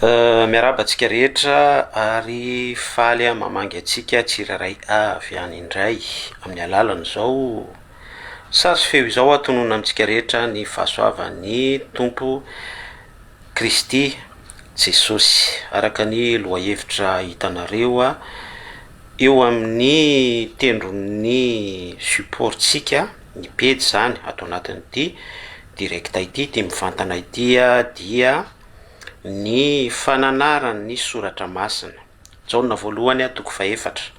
Miarahaba antsika rehetra ary faly aho mamangy antsika tsirairay avy any indray amin'ny alalan'izao sary sy feo izao aho tononina amintsika rehetra ny fahasoavan'ny Tompo Kristy Jesosy. Araka ny lohahevitra hitanareo eo amin'ny tendron'ny support-tsika, ny pejy izany ato anatin'ity direct ity, ity mivantana ity dia ny fananaran'ny soratra masina. Jaona voalohany toko fahefatra.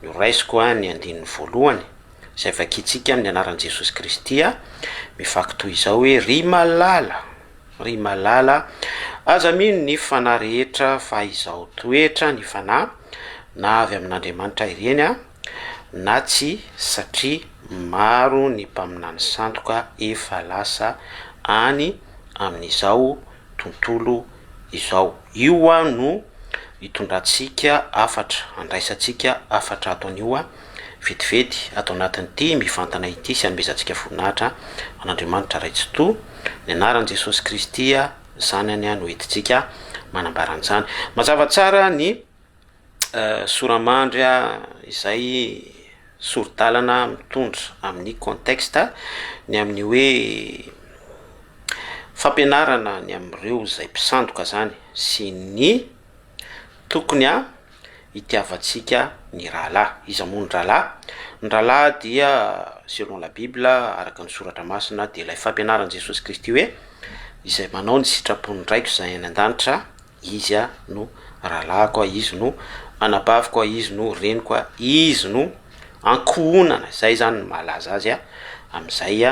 Noraisiko ny andininy voalohany, izay vakintsika amin'ny anaran'i Jesosy Kristy, mivaky toy izao hoe, Ry malala, ry malala, aza mino ny fanahy rehetra fa izao toetra ny fanahy, na avy amin'Andriamanitra ireny, na tsia, satria maro ny mpaminany sandoka efa lasa any amin'izao tontolo izao. Io no itondrantsika hafatra, andraisantsika hafatra ato anio vetivety ato anatin'ity mivantana ity sy anomezantsika voninahitra an'Andriamanitra Ray Tsitoha. Ny anaran'i Jesosy Kristy Zanany no entintsika manambara an'izany. Mazava tsara ny Soramandry izay sori-dalana mitondra amin'ny contexte ny amin'ny hoe fampianarana ny amin'ireo izay mpisandoka zany sy ny tokony hitiavantsika ny rahalahy. Iza moa ny rahalahy? Ny rahalahy dia selon la bible araka ny soratra masina dia ilay fampianaran'i Jesosy Kristy hoe izay manao ny sitrapon'ny Raiko izay any an-danitra Izy no rahalahiko, izy no anabaviko, izy no reniko, izy no ankohonana, izay zany no mahalaza azy amin'izay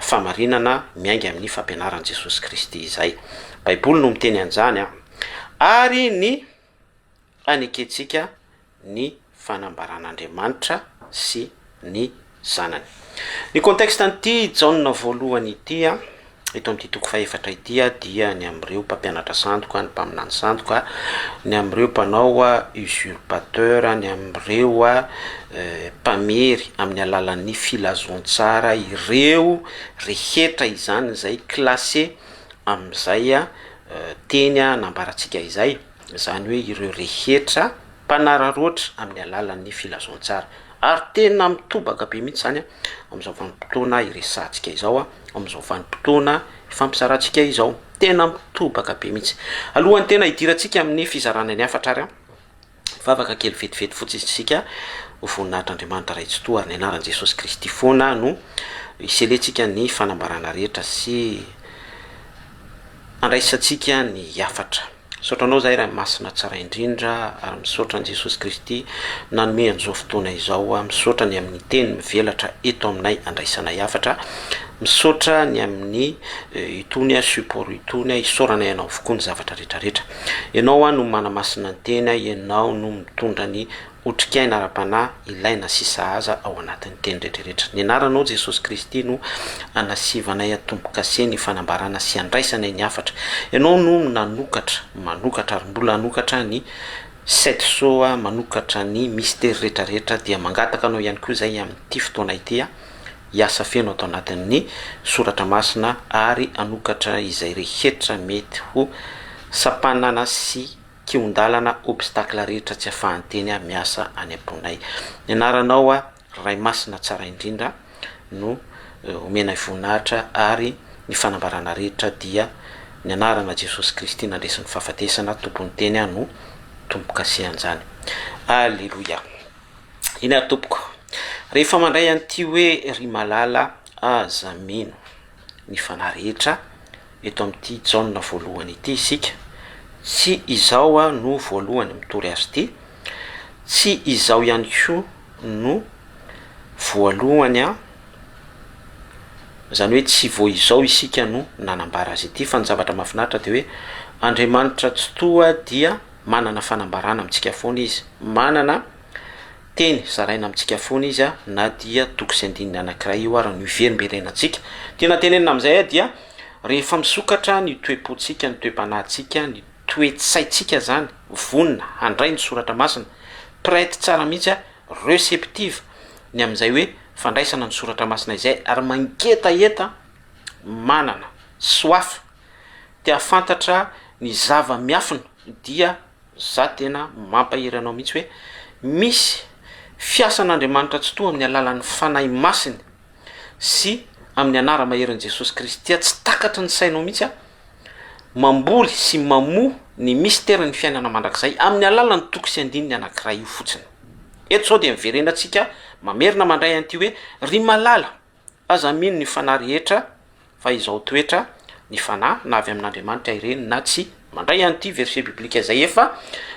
fahamarinana miainga amin'ny fampianaran'i Jesosy Kristy izay. Baiboly no miteny an'izany an. Ary ny hanekentsika ny fanambaran'Andriamanitra sy ny Zanany. Ny contexte an'ity Jaona voalohany ity eto amin'ity toko fahefatra ity dia ny amin'ireo mpampianatra sandoka, ny mpaminany sandoka, ny amin'ireo mpanao usurpateur, ny amin'ireo mpamery amin'ny alalan'ny filazantsara, ireo rehetra izany izay classé amin'izay teny nambarantsika izay. izany hoe ireo rehetra mpanararaotra amin'ny alalan'ny filazantsara. Ary tena mitobaka be mihitsy izany amin'izao vanim-potoana iresahantsika izao, amin'izao vanim-potoana ifampizarantsika izao. Tena mitobaka be mihitsy. Alohan'ny tena hidirantsika amin'ny fizarana ny hafatra ary, hivavaka kely vetivety fotsiny isika ho voninahitr'Andriamanitra Ray Tsitoha ary ny anaran'i Jesosy Kristy foana no hiselentsika ny fanambarana rehetra sy andraisantsika ny hafatra. Misaotra anao zahay Ray Masina tsara indrindra ary misaotra an'i Jesosy Kristy nanome an'izao fotoana izao, misaotra ny amin'ny teny mivelatra eto aminay andraisanay hafatra, misaotra ny amin'ny itony support itony, isaoranay anao avokoa ny zavatra rehetra rehetra. Ianao no manamasina ny teny, ianao no mitondra ny otrikaina ara-panahy ilaina sy sahaza ao anatin'ny teny rehetrarehetra. Ny anaranao Jesosy Kristy no anasivanay atombo-kase ny fanambarana sy andraisanay ny hafatra. Ianao no nanokatra, manokatra ary mbola hanokatra ny sept sceaux, manokatra ny mistery rehetrarehetra dia mangataka anao ihany koa izay amin'ity fotoana ity hiasa feno ato anatin'ny soratra masina ary hanokatra izay rehetra mety ho sampanana sy kihon-dalana obstacle rehetra tsy afahan-teny aho miasa any am-ponay. Ny anaranao aho Ray Masina tsara indrindra no omenay voninahitra ary ny fanambarana rehetra dia ny anarana Jesosy Kristy nandresy ny fahafatesana Tompon'ny teny aho no tombo-kasehan'izany. Aleloia. Eny ary tompoko. Rehefa mandray an'ity hoe ry malala aza mino ny fanahy rehetra eto amin'ity Jaona voalohany ity isika, tsy izaho aho no voalohany mitory azy ity, tsy izaho ihany koa no voalohany an, izany hoe tsy vao izao isika no nanambara azy ity fa ny zavatra mahafinaritra de hoe Andriamanitra Tsitoha dia manana fanambarana amintsika foana izy, manana Teny zaraina amintsika foana izy na dia toko sy andininy anankiray io ara no iverimberenantsika. Tiana tenenina amin'izay dia rehefa misokatra ny toe-pontsika, ny toe-panahintsika, ny toe-tsaintsika zany, vonona handray ny soratra masina, prête tsara mihitsy, receptive ny amin'izay hoe fandraisana ny soratra masina izay ary mangetaheta, manana soif te hahafantatra. ny zava-miafina dia za tena mampahery anao mihitsy hoe misy fiasan'Andriamanitra Tsitoha amin'ny alalan'ny Fanahy Masiny sy amin'ny anara-maherin'i Jesosy Kristy tsy takatry ny sainao mihitsy a, mamboly sy mamoa ny misterin'ny fiainana mandrakizay amin'ny alalan'ny toko sy andininy anankiray io fotsiny. Eto izao dia miverenantsika mamerina mandray an'ity hoe ry malala, aza mino ny fanahy rehetra fa izao toetra ny fanahy na avy amin'Andriamanitra ireny na tsy mandray an'ity verset biblique izay efa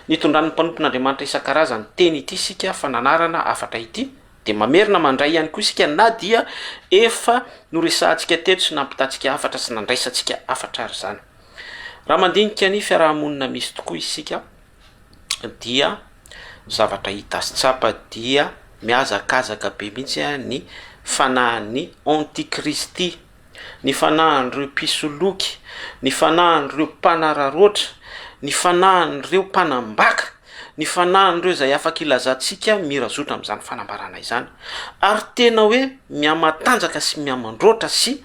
nitondran'ny mpanompon'Andriamanitra isan-karazany teny ity isika fananarana hafatra ity dia mamerina mandray ihany koa isika na dia efa noresahantsika teto sy nampitantsika hafatra sy nandraisantsika hafatra ary izany. Raha mandinika ny fiaraha-monina misy tokoa isika dia zavatra hita sy tsapa dia mihazakazaka be mihitsy ny fanahin'ny antikristy. ny fanahin'ireo mpisoloky, ny fanahin'ireo mpanararaotra, ny fanahin'ireo mpanambaka, ny fanahin'ireo izay afaka ilazantsika mirazotra amin'izany fanambarana izany. Ary tena hoe mihamatanjaka sy mihamandroatra sy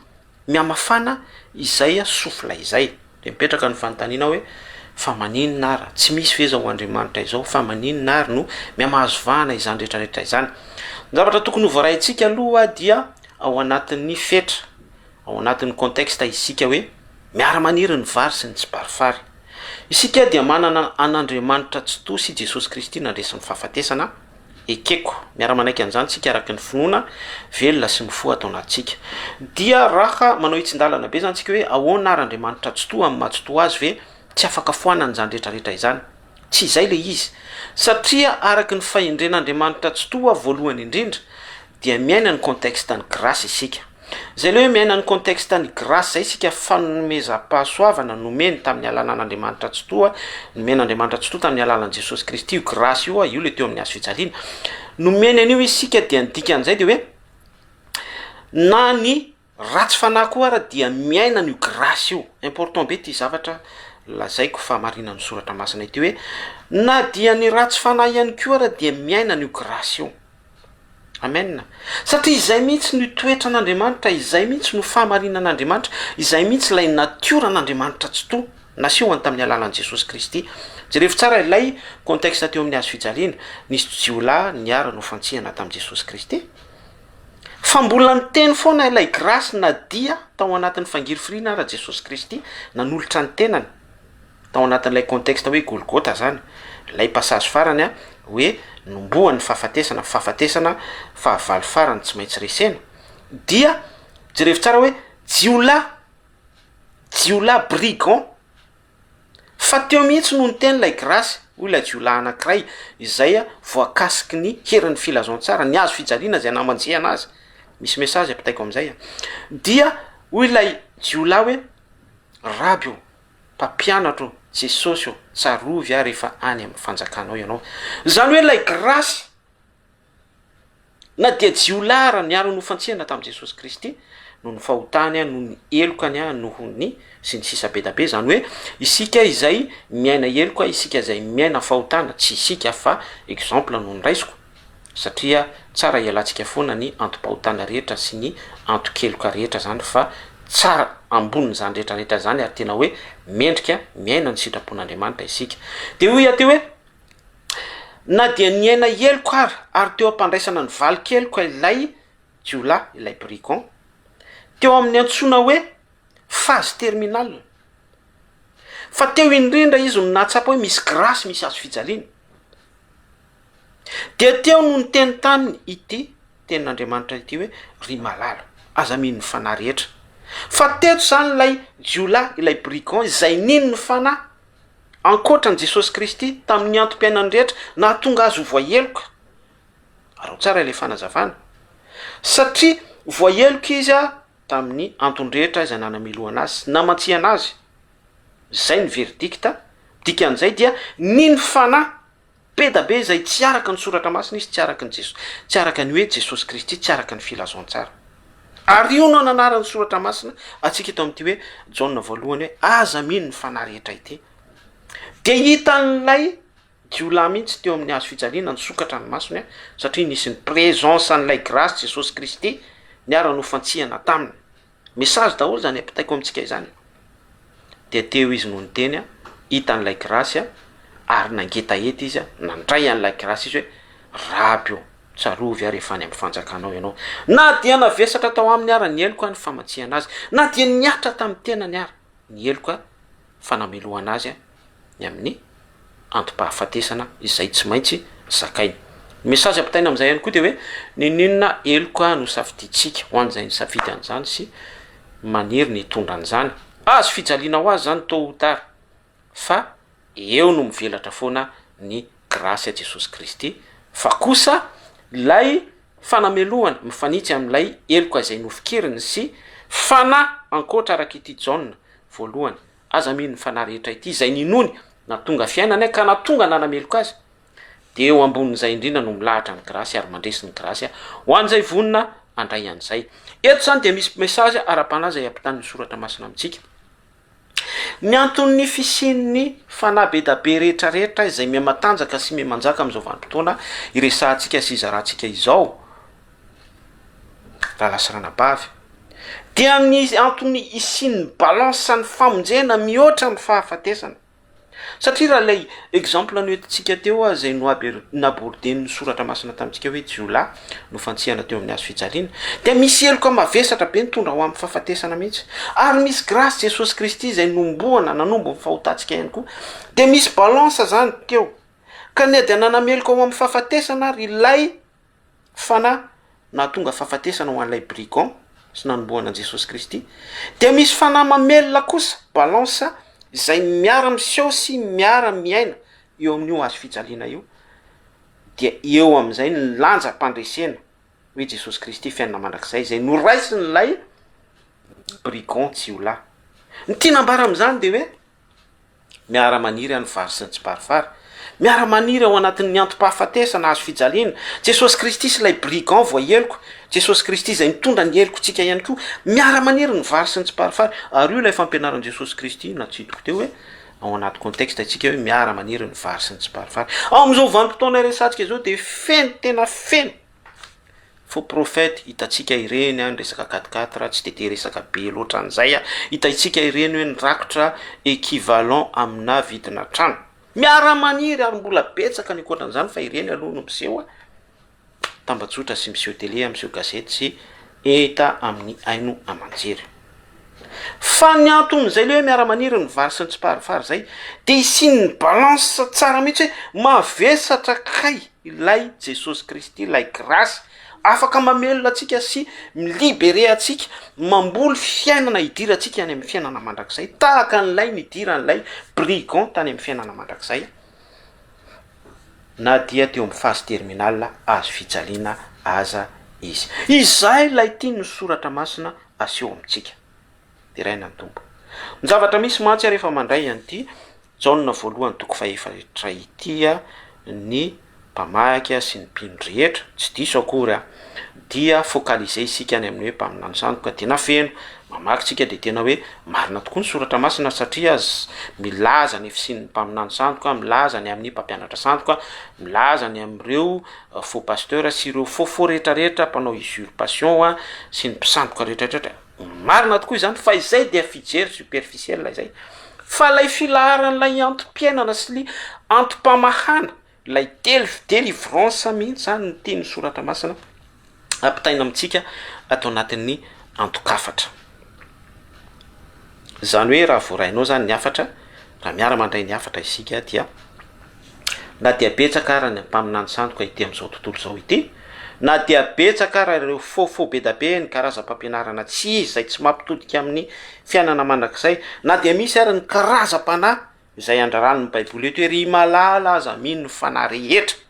mihamafana izay souffle izay. Dia mipetraka ny fanontaniana hoe, fa maninona ara? Tsy misy ve izao Andriamanitra izao? Fa maninona ary no mihamahazo vahana izany rehetra rehetra izany? Ny zavatra tokony ho voaraintsika aloha dia ao anatin'ny fetra, ao anatin'ny contexte isika hoe miara-maniry ny vary sy ny tsiparifary. Isika dia manana an'Andriamanitra Tsitoha sy Jesosy Kristy nandresy ny fahafatesana, ekeko, miara-manaiky an'izany isika araka ny finoana velona sy mifoha ato anatintsika. Dia raha manao hitsin-dalana be izany isika hoe ahoana ary Andriamanitra Tsitoha amin'ny maha Tsitoha Azy ve tsy afaka foanana izany rehetra rehetra izany? Tsy izay ilay izy. Satria araka ny fahendren'Andriamanitra Tsitoha voalohany indrindra dia miaina ny contexte ny grâce isika. Zay le hoe miaina ny contexte ny grâce zay isika fanomezam-pahasoavana nomeny tamin'ny alalan'Andriamanitra Tsitoha, nomen'Andriamanitra Tsitoha tamin'ny alalan'i Jesosy Kristy io grâce io, io le teo amin'ny hazo fijaliana. Nomeny an'io isika dia ny dikan'izay dia hoe na ny Ratsy fanahy koa ara dia miaina an'io grâce io. Important be ity zavatra lazaiko fahamarinan'ny soratra masina ity hoe na dia ny ratsy fanahy ihany koa ara dia miaina an'io grâce io. Amen. Satria izay mihitsy no toetran'Andriamanitra, izay mihitsy no fahamarinan'Andriamanitra, izay mihitsy ilay natioran'Andriamanitra tsitoha nasehony tamin'ny alalan'i Jesosy Kristy. Jerevo tsara ilay contexte teo amin'ny hazo fijaliana, nisy jiolahy niara-nofantsihana tamin'i Jesosy Kristy. Fa mbola niteny foana ilay grâce na dia tao anatin'ny fangirifiriana ara Jesosy Kristy nanolotra ny tenany tao anatin'ilay contexte hoe Golgotha zany, ilay passage farany a, hoe nombohan'ny fahafatesana, fahafatesana fahavalo farany tsy maintsy resena, dia jerevo tsara hoe jiolahy, jiolahy brigand, Fa teo mihitsy no niteny ilay Grâce, hoy ilay jiolahy anankiray izay voakasiky ny herin'ny filazantsara, ny hazo fijaliana izay namanjehana azy. Misy message ampitaiko amin'izay an. Dia hoy ilay jiolahy hoe, Raby ô, mpampianatra ô, Jesosy ô, tsarovy aho rehefa any amin'ny fanjakanao ianao. Izany hoe ilay Grâce. Na dia jiolahy ara niara-nofantsihana tamin'i Jesosy Kristy noho ny fahotany, noho ny helokany, noho ny sy ny sisa be da be, izany hoe isika izay miaina heloka, isika izay miaina fahotana, tsy isika fa exemple no noraisiko, satria tsara hialantsika foana ny antom-pahotana rehetra sy ny anton-keloka rehetra zany fa tsara ambonin'izany rehetra rehetra zany ary tena hoe mendrika miaina ny sitrapon'Andriamanitra isika. De hoy aho teo hoe. Na dia niaina heloka ara ary teo am-pandraisana ny valin-keloka ilay jiolahy, ilay brigand, teo amin'ny antsoina hoe phase terminale. Fa teo indrindra izy no nahatsapa hoe misy grâce, misy hazo fijaliana. Dia teo no niteny taminy ity tenin'Andriamanitra ity hoe, ry malala, aza mino ny fanahy rehetra. Fa teto izany ilay jiolahy, ilay brigand izay nino ny fanahy, Ankoatra an'i Jesosy Kristy, tamin'ny antom-piainany rehetra, nahatonga azy ho voaheloka. Araho tsara ilay fanazavana. Satria voaheloka izy tamin'ny antony rehetra izay nanamelohana azy sy namantsihana azy. Izay ny verdict. Dikan'izay dia nino fanahy Be da be izay tsy araka ny Soratra Masina izy, tsy araka ny Jeso, tsy araka ny hoe Jesosy Kristy, tsy araka ny filazantsara. Ary io no ananaran'ny Soratra Masina antsika eto amin'ity hoe Jaona voalohany hoe aza mino ny fanahy rehetra ity. Dia hitan'ilay jiolahy mihitsy teo amin'ny hazo fijaliana nisokatra ny masony satria nisy ny présence an'ilay grâce Jesosy Kristy niara-nofantsihana taminy. Message daholo izany ampitaiko amintsika izany. Dia teo izy no niteny. Hitan'ilay grasy ary nangetaheta izy, nandray an'ilay grasy izy hoe, Raby ô, tsarovy aho rehefa any amin'ny fanjakanao ianao. Na dia navesatra tao aminy ara ny heloka ny famantsihana azy, na dia nihatra tamin'ny tenany ara ny heloka fanamelohana azy ny amin'ny antom-pahafatesana izay tsy maintsy zakainy. Ny message ampitaina amin'izay ihany koa dia hoe n'inon'inona heloka nosafidiantsika ho an'izay nisafidy an'izany sy maniry ny hitondra an'izany. Azo fijaliana ho azy izany tôt ou tard fa eo no mivelatra foana ny grâce Jesosy Kristy fa kosa ilay fanamelohana mifanitsy amin'ilay heloka izay nofikiriny sy fanahy ankoatra araka ity Jaona voalohany Aza mino ny fanahy rehetra ity izay ninoany nahatonga fiainana ka nahatonga nanameloka azy, dia eo ambonin'izay indrindra no milahatra ny grasy ary mandresy ny grasy ho an'izay vonona handray an'izay. Eto izany dia misy message ara-panahy izay ampitan'ny soratra masina amintsika. Ny anton'ny fisian'ny fanahy be da be rehetra rehetra izay mihamatanjaka sy mihamanjaka amin'izao vanim-potoana iresahantsika sy izarantsika izao, rahalahy sy ranabavy, dia ny antony hisian'ny balance ny famonjena mihoatra ny fahafatesana. Satria raha ilay exemple noentintsika teo aza izay noaber- naborden'ny soratra masina tamintsika hoe jiolahy nofantsihana teo amin'ny hazo fijaliana, dia misy heloka mavesatra be nitondra ho amin'ny fahafatesana mihitsy. Ary misy grâce Jesosy Kristy izay nombohana nanombo ny fahotantsika ihany koa. Dia misy balance zany teo. Ka na dia nanameloka ho amin'ny fahafatesana ary ilay fanahy nahatonga fahafatesana ho an'ilay brigand sy nanombohana an'i Jesosy Kristy, dia misy fanahy mamelona kosa, balance, izay miara-miseho sy miara-miaina eo amin'io hazo fijaliana io, dia eo amin'izay ny lanjam-pandresena hoe Jesosy Kristy fiainana mandrakizay izay noraisin'ilay brigand jiolahy. Ny tiana ambara amin'izany dia hoe Miara-maniry any vary sy ny tsiparifary. Miara-maniry ao anatin'ny antom-pahafatesana, hazo fijaliana. Jesosy Kristy sy ilay brigand voaheloka. Jesosy Kristy izay nitondra ny helokontsika ihany koa. Miara-maniry ny vary sy ny tsiparifary. Ary io ilay fampianaran'i Jesosy Kristy natsidiko teo hoe, ao anaty contexte isika hoe miara-maniry ny vary sy ny tsiparifary. Ao amin'izao vanim-potoana iresahantsika izao dia feno, tena feno. Faux prophète, hitantsika ireny an, resaka quatre quatre, tsy de te hiresaka be loatra an'izay aho, hitantsika ireny hoe ny rakitra equivalent aminà vidina trano. Miara-maniry ary mbola betsaka ny ankoatran'izany fa ireny aloha no miseho an, tambajotra sy miseho tele, miseho gazety sy hita amin'ny haino aman-jery. Fa ny anton'izay le hoe miara-maniry ny vary sy ny tsiparifary zay de hisian'ny balance tsara mihitsy hoe mavesatra kay ilay Jesosy Kristy, ilay grâce afaka mamelona antsika sy mi-libérer antsika, mamboly fiainana hidirantsika any amin'ny fiainana mandrakizay tahaka an'ilay nidiran'ilay brigand tany amin'ny fiainana mandrakizay na dia teo amin'ny phase terminale hazo fijaliana aza izy. Izay ilay tian'ny soratra masina aseho amintsika. Deraina ny Tompo. Ny zavatra misy mantsy rehefa mandray an'ity Jaona voalohany toko fahefatra ity ny mpamaky sy ny mpino rehetra, tsy diso akory aho, dia focaliser isika any amin'ny hoe mpaminany sandoka tena feno, mamaky tsika de tena hoe marina tokoa ny soratra masina satria milaza ny fisian'ny mpaminany sandoka, milaza ny amin'ny mpampianatra sandoka, milaza ny amin'ireo faux pasteur sy ireo faux faux rehetra rehetra mpanao usurpation sy ny mpisandoka rehetra rehetra, marina tokoa izany fa izay dia fijery superficiel izay, fa ilay filaharan'ilay antom-piainana sy ny antom-pamahana, ilay delivrance mihitsy zany no tian'ny soratra masina ampitaina amintsika ato anatin'ny anton-kafatra. Izany hoe raha voarainao zany ny hafatra, raha miara-mandray ny hafatra isika dia na dia betsaka ara ny mpaminany sandoka ety amin'izao tontolo izao ity, na dia betsaka ara ireo faux faux be da be, ny karazam-pampianarana tsy izy izay tsy mampitodika amin'ny fiainana mandrakizay, na dia misy ary ny karazam-panahy izay andraran'ny baiboly eto hoe ry malala aza mino ny fanahy rehetra,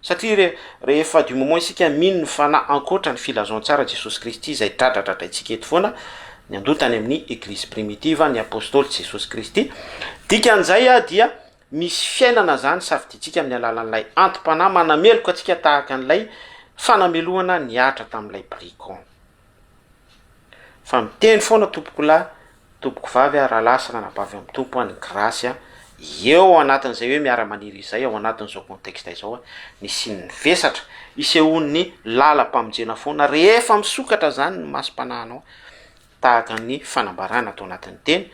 Satria re, rehefa du moment isika mino ny Fanahy ankoatra ny filazantsara Jesosy Kristy izay dradradradraintsika eto foana, niandoha tany amin'ny Eglizy primitive, ny Apostoly Jesosy Kristy, dikan'izay dia misy fiainana zany safidintsika amin'ny alalan'ilay antom-panahy manameloka antsika tahaka an'ilay fanamelohana nihatra tamin'ilay brigand. Fa miteny foana tompokolahy Tompoko vavy a, rahalahy sy ranabavy amin'ny Tompo a, ny grâce a, eo anatin'izay hoe miara-maniry izay ao anatin'izao contexte izao a, ny hisian'ny vesatra, hisehoan'ny lalam-pamonjena foana rehefa misokatra zany ny masom-panahinao tahaka ny fanambarana ato anatin'ny teny.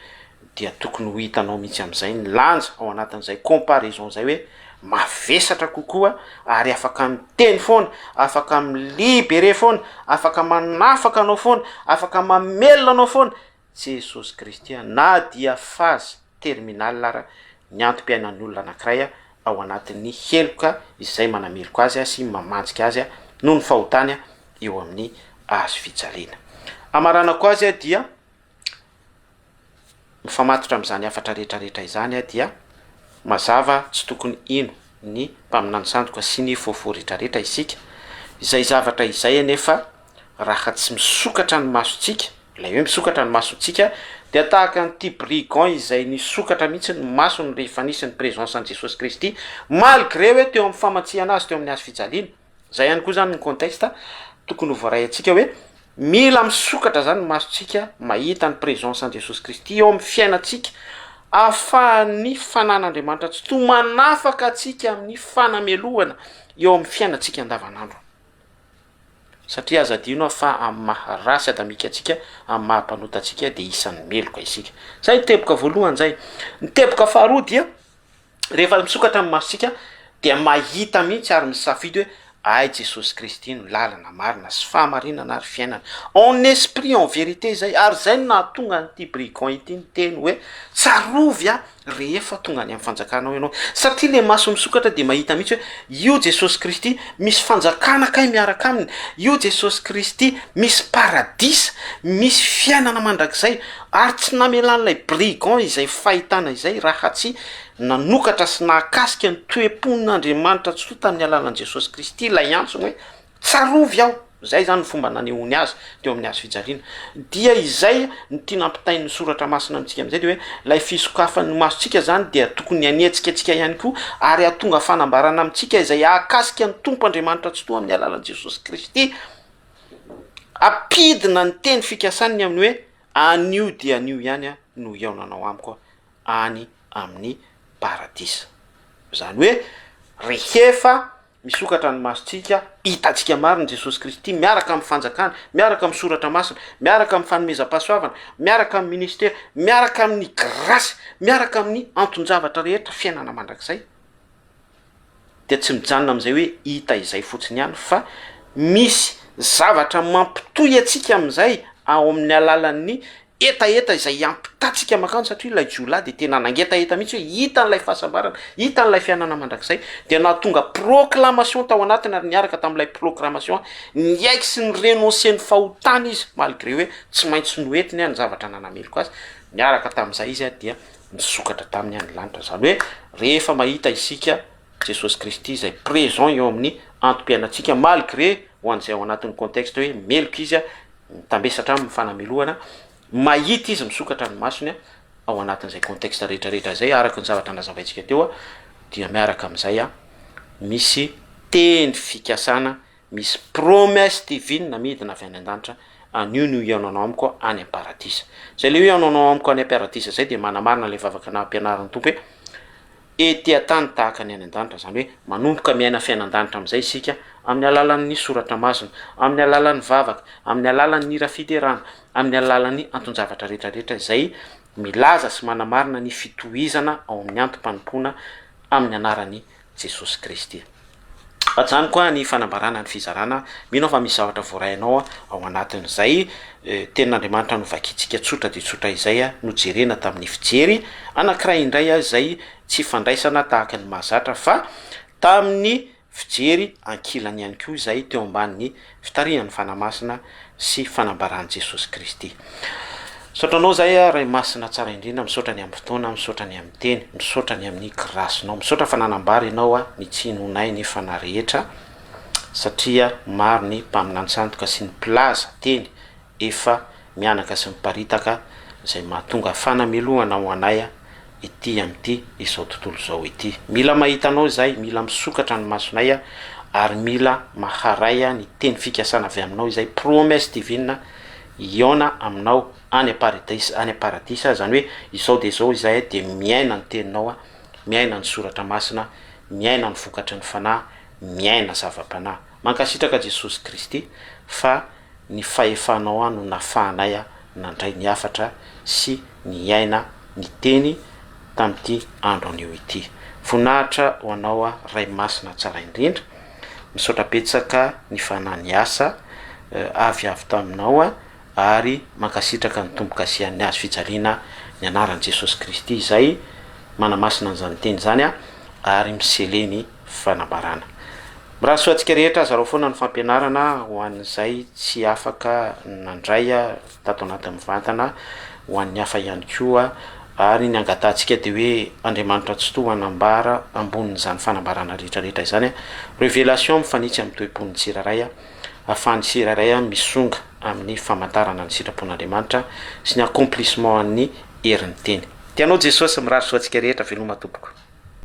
Dia tokony ho hitanao mihitsy amin'izay ny lanja ao anatin'izay comparaison izay hoe mavesatra kokoa ary afaka miteny foana, afaka mi-liberer foana, afaka manafaka anao foana, afaka mamelona anao foana Jesosy Kristy na dia phase terminale ara ny antom-piainan'ny olona anankiray ao anatin'ny heloka izay manameloka azy sy mamantsika azy noho ny fahotany eo amin'ny hazo fijaliana. Hamaranako azy dia Mifamatotra amin'izany hafatra rehetra rehetra izany dia mazava tsy tokony hino ny mpaminany sandoka sy ny fôfô rehetra rehetra isika. Izay zavatra izay anefa raha tsy misokatra ny masontsika, ilay hoe misokatra ny masontsika dia tahaka an'ity brigand izay nisokatra mihitsy ny masony rehefa nisy ny présence an'i Jesosy Kristy malgré hoe teo amin'ny famantsihana azy teo amin'ny hazo fijaliana. Zay ihany koa zany ny contexte tokony ho voaray antsika hoe mila misokatra zany ny masontsika mahita ny présence an'i Jesosy Kristy eo amin'ny fiainantsika ahafahan'ny fanan'Andriamanitra tsitoha manafaka antsika amin'ny fanamelohana eo amin'ny fiainantsika andavanandro. Satria aza adino fa amin'ny maha ratsy adamika antsika, amin'ny maha mpanota antsika dia isan'ny meloka isika. Zay ny teboka voalohany zay. Ny teboka faharoa dia Rehefa misokatra ny masontsika dia mahita mihitsy ary misafidy hoe ay Jesosy Kristy no lalana marina sy fahamarinana ary fiainana. En esprit en vérité izay ary izay no nahatonga an'ity brigand ity niteny hoe tsarovy aho rehefa tonga any amin'ny fanjakanao ianao. Satria le maso misokatra dia mahita mihitsy hoe io Jesosy Kristy misy fanjakana kay miaraka aminy, io Jesosy Kristy misy paradisa, misy fiainana mandrakizay Ary tsy namelan'ilay brigand izay fahitana izay raha tsy nanokatra sy nahakasika ny toe-pon'Andriamanitra Tsitoha tamin'ny alalan'i Jesosy Kristy ilay antsony hoe, Tsarovy aho! Izay izany ny fomba nanehoany azy teo amin'ny hazo fijaliana. Dia izay no tiana ampitain'ny Soratra Masina amintsika amin'izay dia hoe ilay fisokafan'ny masontsika izany dia tokony hanetsika antsika ihany koa ary hahatonga fanambarana amintsika izay hahakasika ny Tompo Andriamanitra Tsitoha amin'ny alalan'i Jesosy Kristy. Ampidina ny teny fikasany ny amin'ny hoe anio dia anio ihany no hihaonanao amiko any amin'ny paradisa. Izany hoe rehefa misokatra ny masontsika, hitantsika marina Jesosy Kristy miaraka amin'ny fanjakana, miaraka amin'ny soratra masina, miaraka amin'ny fanomezam-pahasoavana, miaraka amin'ny ministera, miaraka amin'ny grasy, miaraka amin'ny anton-javatra rehetra fiainana mandrakizay. dia tsy mijanona amin'izay hoe hita izay fotsiny ihany fa misy zavatra mampitohy antsika amin'izay ao amin'ny alalan'ny hetaheta izay hiampitantsika mankany satria ilay jiolahy dia tena nangetaheta mihitsy hoe hita an'ilay fahasambarana, hita an'ilay fiainana mandrakizay, dia nahatonga proclamation tao anatiny ary niaraka tamin'ilay proclamation niaiky sy ni-renoncer ny fahotany izy malgré hoe tsy maintsy noentiny ny zavatra nanameloka azy, niaraka tamin'izay izy dia nisokatra taminy ny lanitra. Izany hoe rehefa mahita isika Jesosy Kristy izay présent eo amin'ny antom-piainantsika malgré ho an'izay ao anatin'ny contexte hoe meloka izy, mitambesatra aminy ny fanamelohana, mahita izy misokatra ny masony ao anatin'izay contexte rehetra rehetra izay araka ny zavatra nazavaintsika teo dia miaraka amin'izay misy teny fikasana Misy promesse divine midina avy any an-danitra, anio no hihaonanao amiko any am-paradisa. Zay le hoe hihaonanao amiko any am-paradisa zay dia manamarina ilay vavaka nampianarin'ny Tompo hoe ety an-tany tahaka ny any an-danitra, zany hoe manomboka miaina fiainan-danitra amin'izay isika amin'ny alalan'ny soratra masina, amin'ny alalan'ny vavaka, amin'ny alalan'ny hira fiderana, amin'ny alalan'ny anton-javatra rehetra rehetra izay milaza sy manamarina ny fitohizana ao amin'ny antom-panompoana amin'ny anaran'i Jesosy Kristy. Ajanoko ny fanambarana ny fizarana, mino aho fa misy zavatra voarainao ao anatin'izay tenin'Andriamanitra novakintsika tsotra dia tsotra izay nojerena tamin'ny fijery anankiray indray izay tsy ifandraisana tahaka ny mahazatra fa tamin'ny fijery ankilany ihany koa izay teo ambanin'ny fitarihan'ny Fanahy Masina sy fanambaran'i Jesosy Kristy. Misaotra anao zay aho Ray Masina tsara indrindra, misaotra ny amin'ny fotoana, misaotra ny amin'ny teny, misaotra ny amin'ny grace-nao, misaotra fa nanambara ianao aho ny tsy hinoanay ny fanahy rehetra satria maro ny mpaminany sandoka sy ny mpilaza teny efa mihanaka sy miparitaka izay mahatonga fanamelohana ho anay ety amin'ity izao tontolo izao ity. Mila mahita Anao izahay, mila misokatra ny masonay ary mila maharay ny teny fikasana avy Aminao izay promesse divine hihaona Aminao any am-paradisa, any am-paradisa, izany hoe izao dia izao izahay dia miaina ny teninao, miaina ny soratra masina, miaina ny vokatry ny fanahy, miaina zava-panahy. Mankasitraka Jesosy Kristy fa ny fahefanao no nafahanay nandray ny hafatra sy niaina. ny teny tamin'ity andro anio ity. Voninahitra ho anao Ray Masina tsara indrindra. Misaotra betsaka ny fanahy niasa avy avy taminao ary mankasitraka ny tombo-kasihan'ny hazo fijaliana ny anaran'i Jesosy Kristy izay manamasina an'izany teny izany ary misele ny fanambarana. Mirary soa antsika rehetra, zarao foana ny fampianarana ho an'izay tsy afaka nandray tato anatin'ny mivantana, ho an'ny hafa ihany koa, ary ny angatahantsika dia hoe Andriamanitra Tsitoha hanambara ambonin'izany fanambarana rehetra rehetra izany, revelation mifanitsy amin'ny toe-pon'ny tsirairay, ahafahan'ny tsirairay misonga amin'ny famantarana ny sitrapon'Andriamanitra sy ny accomplissement an'ny herin'ny teny. Tianao Jesosy, mirary soa antsika rehetra, veloma tompoko.